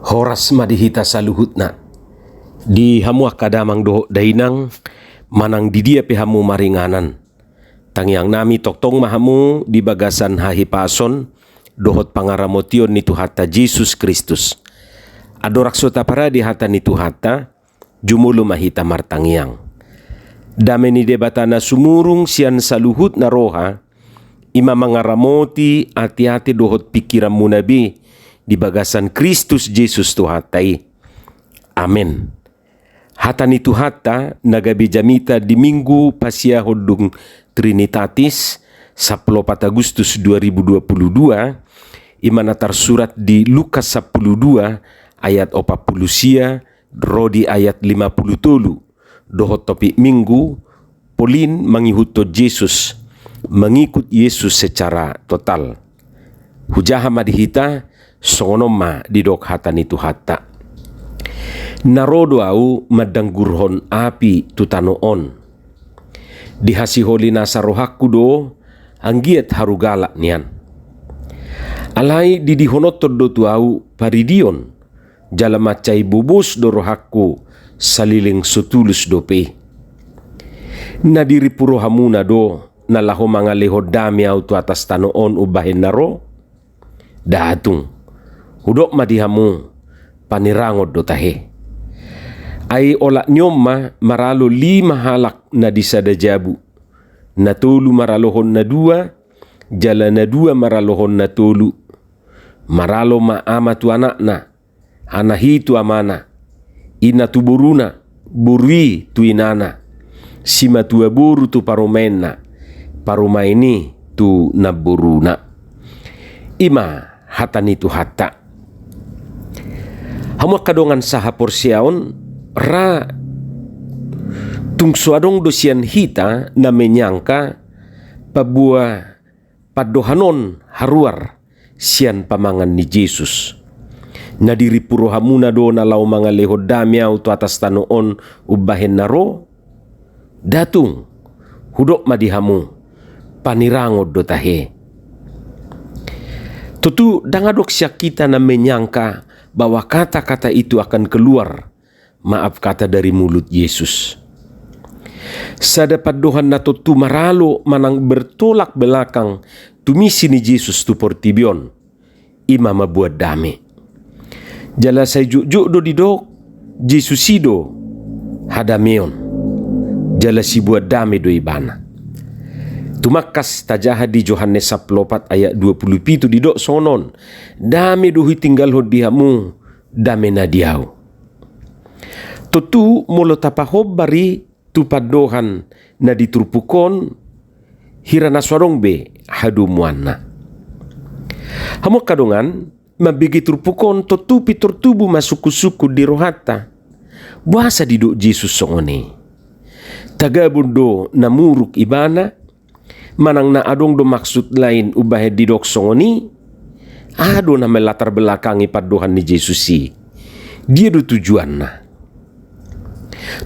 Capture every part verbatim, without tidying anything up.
Horas ma di hita saluhutna. Di hamu angka damang dohot dainang, manang di dia pe hamu maringanan. Tangiang nami tongtong ma hamu di bagasan hahipason dohot pangaramotion ni Tuhanta Jesus Kristus. Andorang so taparade hata ni Tuhanta, jumolo ma hita martangiang. Dame ni Debata na sumurung sian saluhutna roha, i ma mangaramoti ateate dohot pingkiranmuna be di bagasan Kristus Jesus Tuhanta i. Amen. Hata ni Tuhanta na gabe jamita di Minggu pasiahon dung Trinitatis, sampulu opat Agustus dua ribu dua puluh dua, i ma na tarsurat di Lukas sampulu dua ayat opat puluh sia ro di ayat lima puluh tolu, dohot topik Minggu, Paulin mangihuthon Jesus, mengikut Yesus secara total. Hujaha ma di hita, songon on ma didok hata ni Tuhanta. Na ro do ahu mandanggurhon api tu tano on. Dihasiholinasa rohangku do anggiat haru galak nian. Alai didihononhon do tu ahu paridion, jala mansai bobos do rohangku saleleng so tulus dope. Na dirimpu rohamuna do na laho mangalehon dame ahu tu atas tano on umbahen na ro? Nda tung. Hudok ma di hamu, panirangon do tahe. Ai olat ni on ma maralo lima halak na di sada jabu. Na tolu maralohon na dua, jala na dua maralohon na tolu. Maralo ma ama tu anakna, anak i tu amana, ina tu boruna, boru i tu inana, simatua boru tu parumaenna, parumaen i tu namboruna. I ma hata ni Tuhanta. Hamu angka dongan sahaporseaon, ra tung so adong do sian hita na menyangka paboa pandohan on haruar sian pamangan ni Jesus. Na dirimpu rohamuna do na laho mangalehon dame ahu tu atas tano on umbahen na ro? Nda tung. Hudok ma di hamu, panirangon do tahe. Tontu ndang adong sian hita na menyangka bahwa kata-kata itu akan keluar, maaf kata, dari mulut Yesus. Sada pandohan na tontu maralo manang bertolak belakang tu misi ni Jesus tu portibi on, i ma mambuat dame. Jala sai jotjot do didok, Jesus i do hadameon. Jala sibuat dame do ibana. Tumangkas tajaha di Johannes sampulu opat ayat dua puluh pitu didok songon on, dame do hutinggalhon di hamu, dame na di ahu. Tontu molo tapahombar i tu pandohan na di turpuk on, hira na so adong be hadomuanna. Hamu angka dongan, mambege turpuk on tontu pintor tubu ma sungkunsungkun di rohanta. Boasa didok Jesus songon i? Tagabon do na muruk ibana, manang na adong do maksud lain umbahen didok songon i? Aha do na melatar belakangi pandohan ni Jesus i? Dia do tujuanna?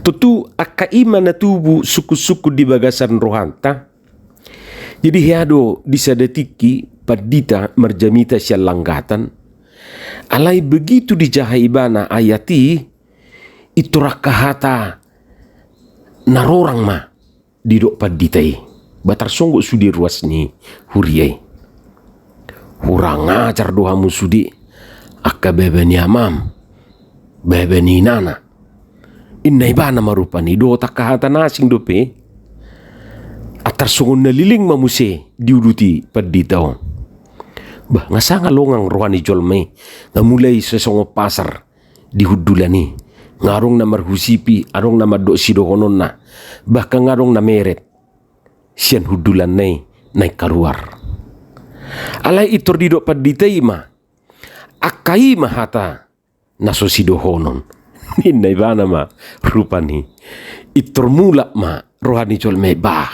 Tontu angka i ma na tubu sungkunsungkun di bagasan rohanta. Jadi hea do di sada tingki pandita marjamita sian langgatan. Alai begitu dijaha ibana ayat i, pintor angka hata na rorang ma didok pandita i. Ba tarsonggot sude ruas ni huria i. Hurang ajar do hamu sude, angka baba ni amam, baba ni inana. Inna ibana ma rupani, dohot angka hata na asing dope. Antar songon na leleng ma muse diuduti pandita on. Bah, nga sanga longang roha ni jolma i, nga mulai sesongon pasar di hundulan i. Nga adong na marhusipi, adong na mandok sidohononna, bahkan nga adong na meret sian hundulanna i naeng kaluar. Alai pintor didok pandita i ma, angka i ma hata na so sidohonon. Ninna ibana ma rupani. Pintor mulak ma roha ni jolma i, bah.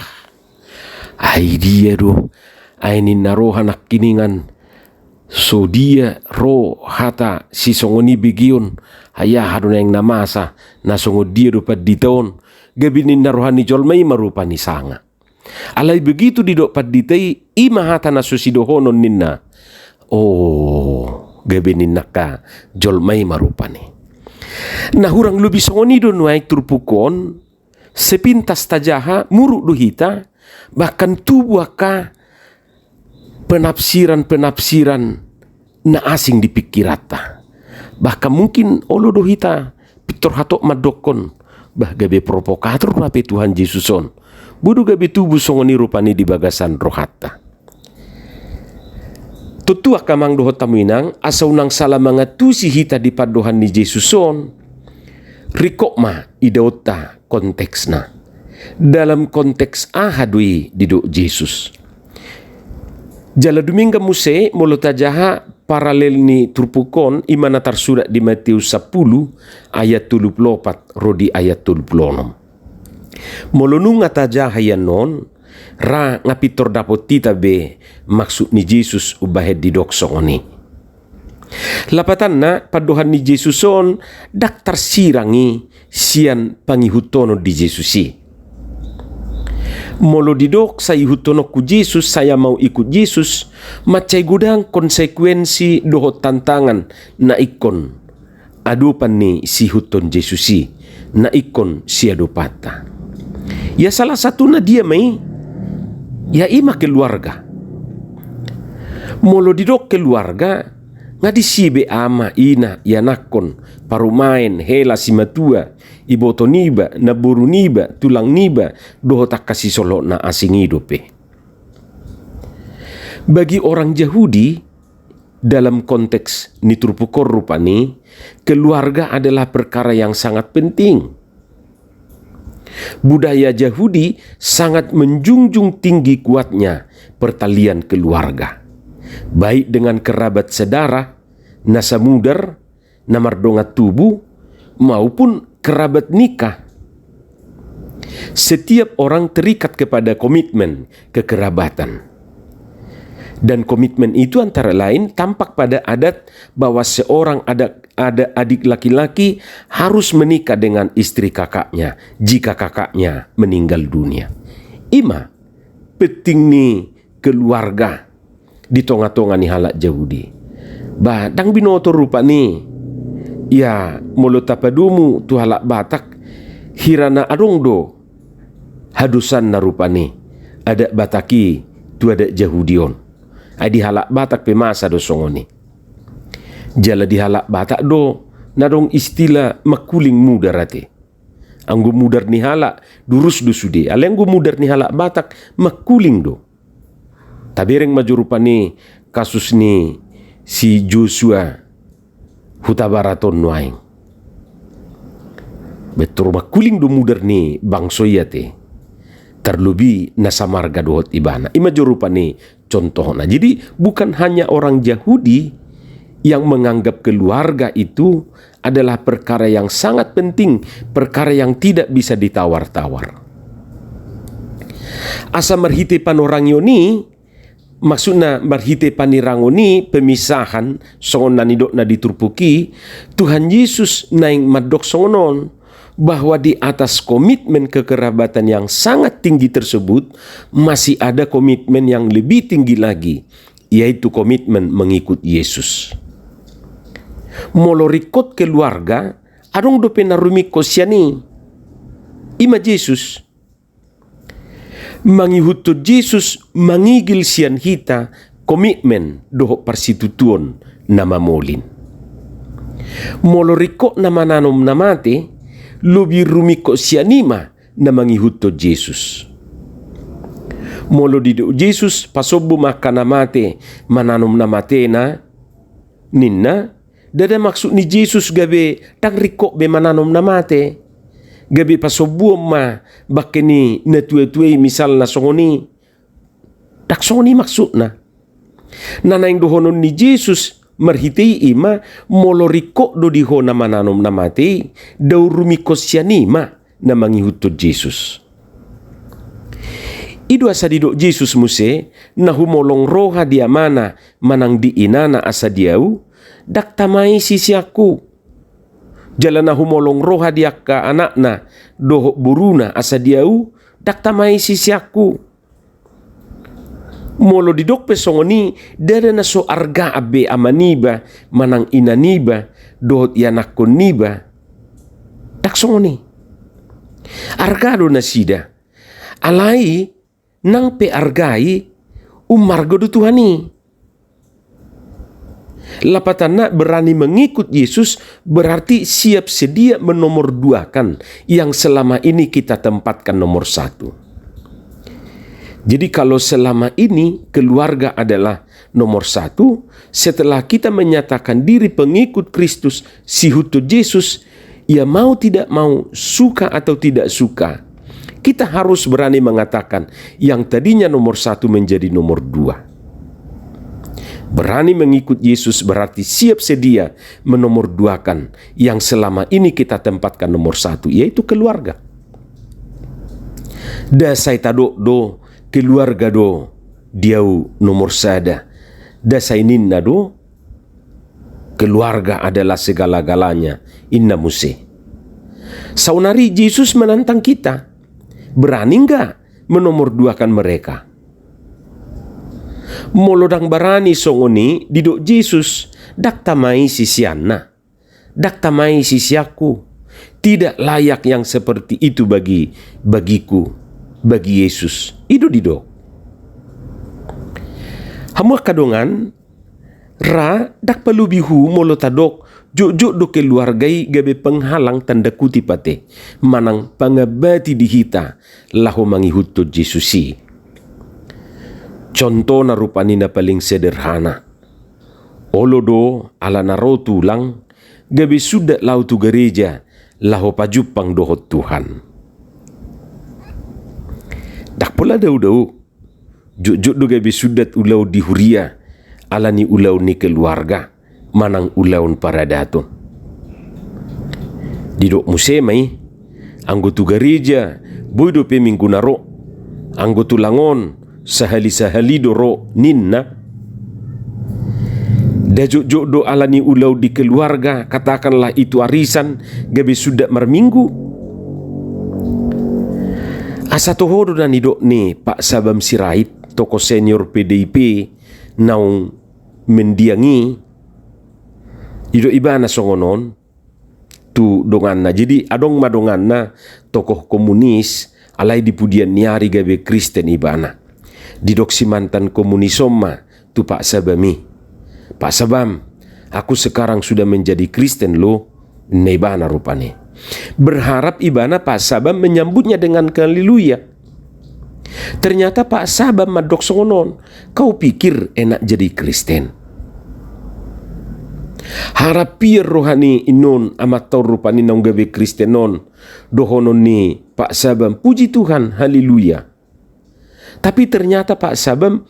Ai dia do, ai ninna roha nangkiningan, so dia ro hata sisongon i begeon, ai aha do naeng na masa, na songon dia do pandita on? Gabe ninna roha ni jolma i ma rupani sanga. Alai begitu didok pandita i, i ma hata na so sidohonon ninna. Oh, gabe ninna angka jolma i ma rupani. Na hurang lobi songon i do nuaeng turpuk on, sepintas tajaha muruk do hita, bahkan tubu angka penafsiran-penafsiran na asing di pikiranta. Bahkan mungkin olo do hita pintor hatop mandokkon, bah, gabe provokator do hape Tuhan Jesus on. Boi do gabe tubu songon i rupani di bagasan rohanta. Tontu angka amang dohot hamu inang, asa unang sala mangantusi hita di pandohan ni Jesus on, ringkot ma idaonta konteksna. Dalam konteks aha do i didok Jesus? Jala dumenggan muse molo tajaha paralel ni turpuk on, i ma na tarsurat di Mateus sampulu ayat tolu pulu opat ro di ayat tolu pulu onom. Molo nunga tajaha i annon, ra nga pintor dapot hita be maksud ni Jesus umbahen didok songon i. Lapatanna, pandohan ni Jesus on ndang tarsirang i sian pangihuthonon di Jesus i. Molo didok sai ihuthononku Jesus, saya mau ikut Jesus, mansai godang konsekuensi dohot tantangan na ingkon adopan ni siihuthon Jesus i, na ingkon siadopanta. Ya, salah satuna dia ma i? Ya, i ma keluarga. Molo didok keluarga, nga disi be ama, ina, ianakhon, parumaen, hela, simatua, iboto niba, namboru niba, tulang niba, dohot angka sisolhot na asing i dope. Bagi orang Jahudi, dalam konteks ni turpuk on rupani, keluarga adalah perkara yang sangat penting. Budaya Jahudi sangat menjunjung tinggi kuatnya pertalian keluarga, baik dengan kerabat sedarah, na samudar, na mardongan tubu, maupun kerabat nikah. Setiap orang terikat kepada komitmen kekerabatan. Dan komitmen itu antara lain tampak pada adat bahwa seorang ada, ada adik laki-laki harus menikah dengan istri kakaknya jika kakaknya meninggal dunia. I ma penting ni keluarga di tonga-tonga ni halak Jahudi. Ba, ndang binoto rupani. Ia, molo tapadomu tu halak Batak, hira na adong do hadosanna rupani adat Batak i tu adat Jahudi on. Ai di halak Batak pe masa do songon i. Jala di halak Batak do na adong istilah mangkuling mudar ate. Anggo mudar ni halak, durus do sude. Alai anggo mudar ni halak Batak, mangkuling do. Tabereng ma jo rupani kasus ni si Joshua Hutabarat on nuaeng. Pintor mangkuling do mudar ni bangso i ate. Tarlobi na samarga dohot ibana. I ma jo rupani contohna. Jadi, bukan hanya orang Jahudi yang menganggap keluarga itu adalah perkara yang sangat penting, perkara yang tidak bisa ditawar-tawar. Asa marhite panorangion i, maksudna marhite panirangon i, pemisahan, songon na nidokna di turpuk i, Tuhan Yesus naeng mandok songon on, bahwa di atas komitmen kekerabatan yang sangat tinggi tersebut, masih ada komitmen yang lebih tinggi lagi, yaitu komitmen mengikut Yesus. Molo ringkot keluarga, adong dope na rumingkot sian i. I ma Jesus. Mangihuthon Jesus mangigil sian hita komitmen dohot parsitutuon na mamolin. Molo ringkot na mananom na mate, lobi rumingkot sian i ma na mangihuthon Jesus. Molo didok Jesus, pasombu ma angka na mate mananom na matena, ninna, ndada maksud ni Jesus gabe ndang ringkot be mananom na mate. Gabe pasombuon ma bangke ni natuatua i misalna songon i. Ndang songon i maksudna. Na naeng dohonon ni Jesus marhite i i ma, molo ringkot do di ho na mananom na mate i, dao rumingkot sian i ma na mangihuthon Jesus. I do asa didok Jesus muse, na humolong roha di amana manang di inana asa di ahu, ndang tama i siseanku. Jala na humolong roha di angka anakna dohot boruna asa di ahu, ndang tama i siseanku. Molo didok pe songon i, ndada na so argaan be ama niba manang ina niba dohot ianakkon niba. Ndang songon i. Arga do nasida. Alai nang pe arga i, umarga do Tuhan i. Lapatanna, berani mengikut Yesus berarti siap sedia menomorduakan yang selama ini kita tempatkan nomor satu. Jadi, kalau selama ini keluarga adalah nomor satu, setelah kita menyatakan diri pengikut Kristus, siihuthon Jesus, ya mau tidak mau, suka atau tidak suka, kita harus berani mengatakan yang tadinya nomor satu menjadi nomor dua. Berani mengikut Yesus berarti siap sedia menomorduakan yang selama ini kita tempatkan nomor satu, yaitu keluarga. Nda sai tadok do keluarga do di ahu nomor sada. Nda sai ninna do keluarga adalah segala-galanya, inna muse. Saonari Jesus menantang kita. Berani nggak menomorduakan mereka? Molo ndang barani songon i, didok Jesus, ndang tama i siseanna. Ndang tama i siseanku. Tidak layak yang seperti itu bagi, bagiku, bagi Yesus. I do didok. Hamu angka dongan, ra ndang palobi hu molo tadok jotjot do keluarga i gabe penghalang, tanda kutip ate, manang pangambati di hita laho mangihuthon Jesus i. Contohna rupani na paling sederhana. Olo do alana ro tulang gabe sundat laho tu gareja laho pajumpang dohot Tuhan. Ndang pola dao-dao. Jotjot do gabe sundat ulaon di huria alani ulaon ni keluarga manang ulaon paradaton. Didok muse ma i, anggo tu gareja boi dope mingguna ro, anggo tulang on sahali-sahali do ro, ninna. Nda jotjot do alani ulaon di keluarga, katakanlah itu arisan, gabe sundat marminggu? Asa toho do na nidok ni Pak Sabam Sirait, tokoh senior P D I P naung mendiang i, didok ibana songon on tu donganna. Jadi, adong ma donganna tokoh komunis, alai di pudian ni ari gabe Kristen ibana. Didok si mantan komunis on ma tu Pak Sabam i, "Pak Sabam, aku sekarang sudah menjadi Kristen loh," ninna ibana rupani. Berharap ibana Pak Sabam menyambutnya dengan haleluya. Ternyata Pak Sabam mandok songon on, "Kau pikir enak jadi Kristen?" Harap pier roha ni inna on, amanta on rupani naung gabe Kristen on, dohonon ni Pak Sabam, "Puji Tuhan, haleluya." Tapi ternyata Pak Sabam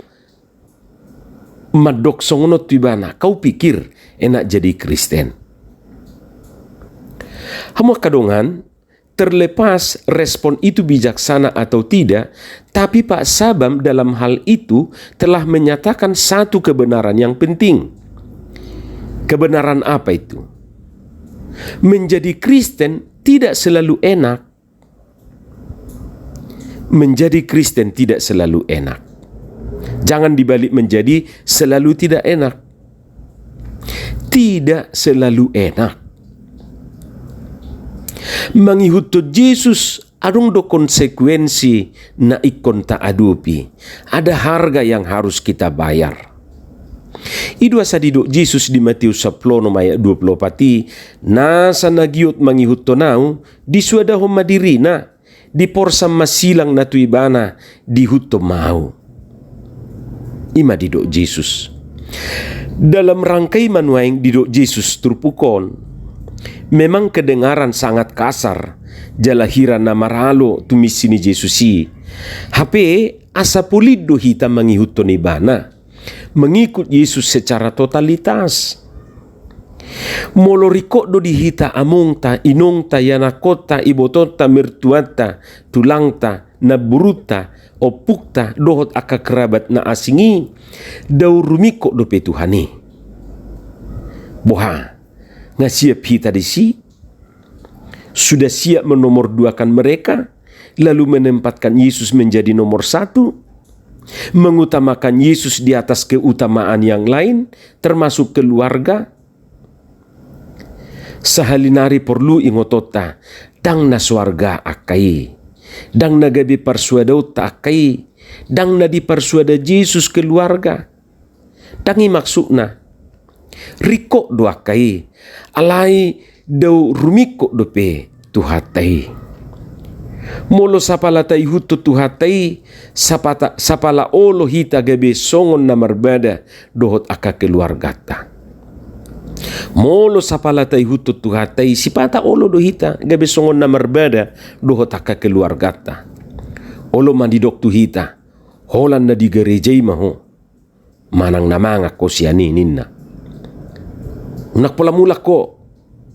mandok songon on tu ibana, "Kau pikir enak jadi Kristen?" Hamu angka dongan, terlepas respon itu bijaksana atau tidak, tapi Pak Sabam dalam hal itu telah menyatakan satu kebenaran yang penting. Kebenaran apa itu? Menjadi Kristen tidak selalu enak. Menjadi Kristen tidak selalu enak. Jangan dibalik, menjadi selalu tidak enak. Tidak selalu enak. Mangihuthon Jesus adong do konsekuensi na ingkon taadopi. Ada harga yang harus kita bayar. I do asa didok Jesus di Matius sampulu onom ayat dua pulu opat i, "Nasa na giot mangihuthon Ahu, disuadahon ma dirina, diporsan ma silang na tu ibana, diihuthon ma Ahu." I ma didok Jesus. Dalam rangka i ma nuaeng didok Jesus turpuk on. Memang kedengaran sangat kasar jala hira na maralo tu misi ni Jesus i. Hape asa polin do hita mangihuthon ibana, mengikut Yesus secara totalitas. Molo ringkot do di hita amongta, inongta, ianakkonta, ibotonta, mertuanta, tulangta, namborunta, ompungta, dohot angka kerabat na asing i, dao rumingkot dope Tuhan i. Boha, nga siap hita disi? Sudah siap menomorduakan mereka, lalu menempatkan Yesus menjadi nomor satu? mengutamakan Yesus di atas keutamaan yang lain, termasuk keluarga. Sahali nari porlu ingotonta, ndang na soarga angka i, ndang na gabe parsuadaonta angka i, ndang na diparsuada Jesus keluarga. Ndang i maksudna. Ringkot do angka i, alai dao rumingkot dope Tuhanta i. Molo sapala taihuthon Tuhanta i, sapata, sapala olo hita gabe songon na marbada dohot angka keluarganta. Molo sapala taihuthon Tuhanta i, sipata olo do hita gabe songon na marbada dohot angka keluarganta. Olo ma didok tu hita, holan na di gareja i ma ho, manang na mangan ho sian i, ninna. Unang pola mulak ho,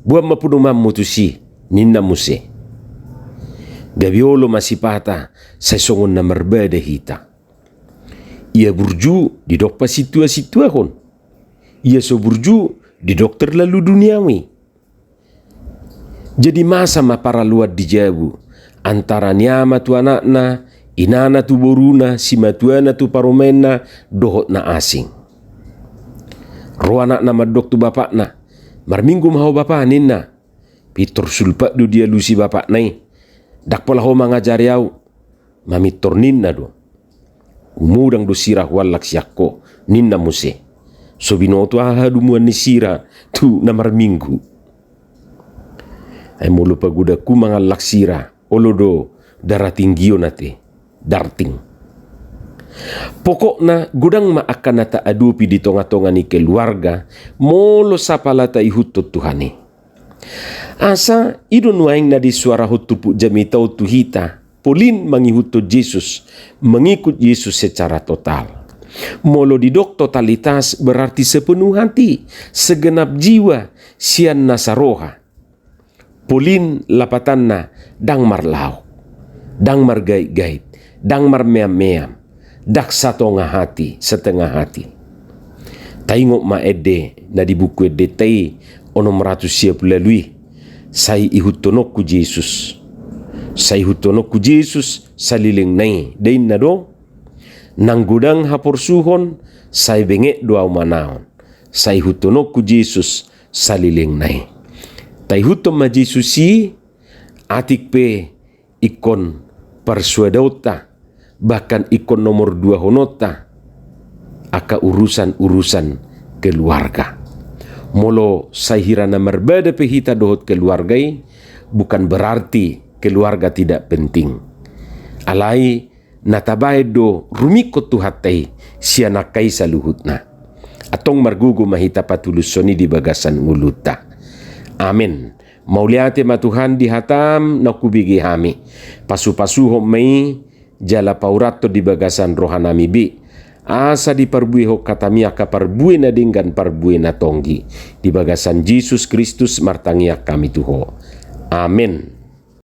boan ma podomanmu tusi, ninna muse. Gabe olo ma sipata, sai songon na marbada hita. Ia burju didok pasintua-sintuahon. Ia so burju didok terlalu duniawi. Jadi masa ma paraloan di jabu antara ni ama tu anakna, inana tu boruna, simatuana tu parumaenna, dohot na asing. Ro anakna mandok tu bapakna, "Marminggu ma ho bapa," ninna. Pintor sulpat do dialusi bapakna i. "Ndang pola ho mangajari au, mamintor," ninna do. "Humodang do sira huallak sian ho," ninna muse. "So binoto aha hadumuan ni sira tu na marminggu. Ai molo pagodangku mangallak sira, olo do darah tinggion ate, darting." Pokokna godang ma angka na taadopi di tonga-tonga ni keluarga, molo sapala taihuthon Tuhan i. Asa i do nuaeng na disuarahon turpuk jamita on tu hita, polin mangihuthon Jesus, mengikut Jesus secara total. Molo didok totalitas berarti sepenuh hati, segenap jiwa, sian nasa roha. Polin lapatanna ndang marlaok, ndang margait-gait, ndang marmeam-meam, ndang satonga hati, setengah hati. Taingot ma ende na di buku endenta i onom ratus sia pulu ualu i, "Sai ihuthononku Jesus. Sai ihuthononku Jesus salelengna i," ninna do. "Nang godang haporsuhon, sai benget do au manaon. Sai ihuthononku Jesus salelengna i." Taihuthon ma Jesus i, atik pe ingkon parsuadaonta, bahkan ingkon nomor duahononta angka urusan-urusan keluarga. Molo sai hira na marbada pe hita dohot keluarga i, bukan berarti keluarga tidak penting. Alai na tabaen do rumingkot Tuhanta i sian angka i saluhutna. Antong margogo ma hita patulushon i di bagasan ngolunta. Amen. Mauliate ma Tuhan di hatam na hubege hami. Pasu-pasuhon ma i jala paurathon di bagasan rohanami be, asa diparbuehon hatami angka parbue na denggan, parbue na tonggi. Di bagasan Jesus Kristus martangiang hami tu Ho. Amen.